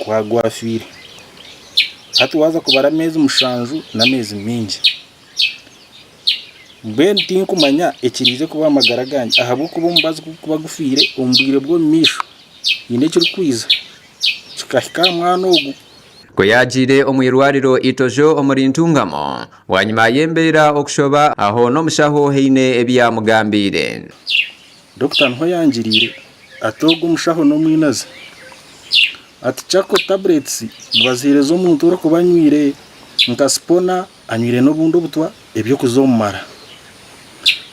Kwa gwafiire. Hati waaza kubara ameezi mushanju n'ameezi maingi. Mbwenu tinkumanya ekiriije kuba aha magara gangye ahabw'okuba omubazi ku gurikuba gufiire omu bwire bw'omu maisho haine ekirikwija kikahika aha mwana ogu. Ku yaagiire omu irwariro Itojo omuri Ntungamo bwanyima y'embeera okushoba aho n'omushaho haine ebi yaamugambiire. Dokita niho yangiriire ati ogu omushaho n'omwinazi. Ati charcoal tablets nibaziheereza omuntu orikuba anywire nka sipona anywire n'obundi obutwa eby'okuza omu mara.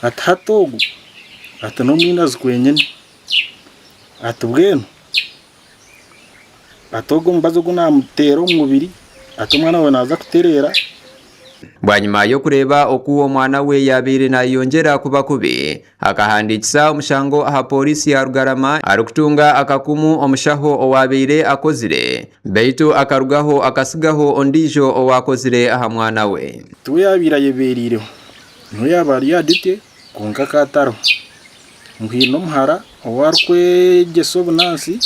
Ati hati ogu ati n'omwinazi kwenyine. Ati bwenu ati ogu omubazi ogu naamuteera omu mubiri ati omwana waawe naaza kutereera. Bwanyima y'okureeba oku omwana we yaabaire naayeyongyera kuba kubi, akahandiikisa omushango aha pooriisi ya Rugarama arikutunga akakumu omushaho owaabaire akozire beitu akarugaho akatsigaho ondiijo owaakozire aha mwana we. Tiwe yaabaire ayebeereireho, niwe yaaba ari aha duty kwonka akaba atariho. Ngu haine omuhara ou arikwegyesa obunansi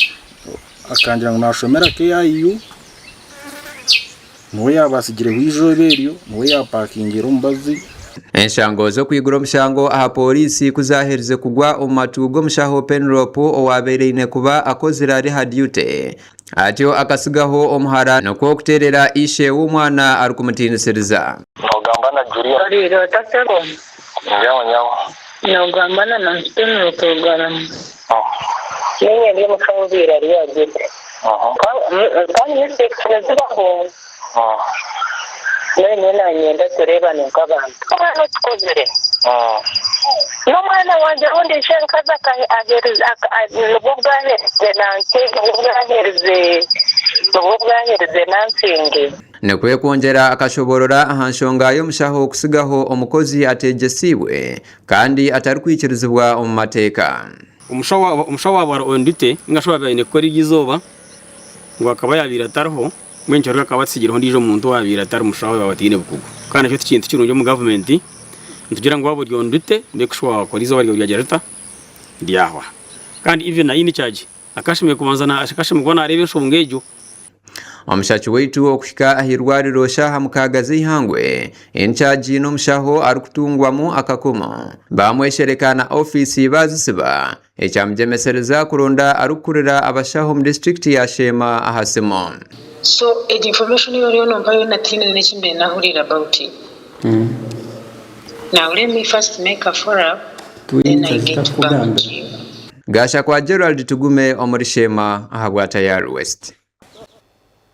akangira ngu nashomera KIU niwe yaaba atsigireho eizooba eryo niwe yaapakingire omubazi. Enshango z'okwigura omushango aha pooriisi ku zaaherize kugwa omu matu g'omushaho Penelope owaabaire aine kuba akozire ari aha duty atyo akatsigaho omuhara nikwo kuteerera ishe w'omwana arikumutiinisiriza. Noogamba na Julia. Oriire ota sebo? Nyawo nyawo. Noogamba na Nancy Penelope Rugarama. Niinye ndi omushaho obaire ari aha duty. Kandi mistakes nizibaho. Mbwenu nyowe nanyenda tureebane nk'abantu. Omwana okikozire. N'omwana wangye rundi ishenkazi nibwo bwaherize nansi nibwo bwaherize nibwo bwaherize nansinge. Nikwo kwongyera akashoboorora aha nshonga y'omushaho kutsigaho omukozi ateegyesiibwe kandi atarikwikirizibwa omu mateeka. Omushaho waaba ari on duty ninga shi owaabaire aine kukora eryo izooba ngu akaba yaabaire atariho, mbwenu nikyoreka akaba atsigireho ondiijo muntu owaabaire atari mushaho owaaba ataine bukugu. Kandi nakyo ti kintu kirungi omu gavumenti, nitugira ngu waaba ori on duty make sure waakora eizooba ryawe ryagira rita? Ryahwa. Kandi even na in charge akashemereire kubanza akashemereire kuba naareeba enshonga egyo. Omushaki waitu okuhika ah'eirwariro shaaha mukaaga z'eihangwe, incharge n'omushaho arikutungwamu akakumu baamweshereka na ofiisi baazisiba ekyamugyemesereza kuronda arikukurira abashaho omu disiturikiti ya Sheema aha simu. So egi information ei oriyo nompa yoona tihaine n'eki mbaire nahuriire about it. Now let me first make a follow up then I get back to you. Gashakwa Gerald Tugume omuri Sheema ahabwa Tayari West.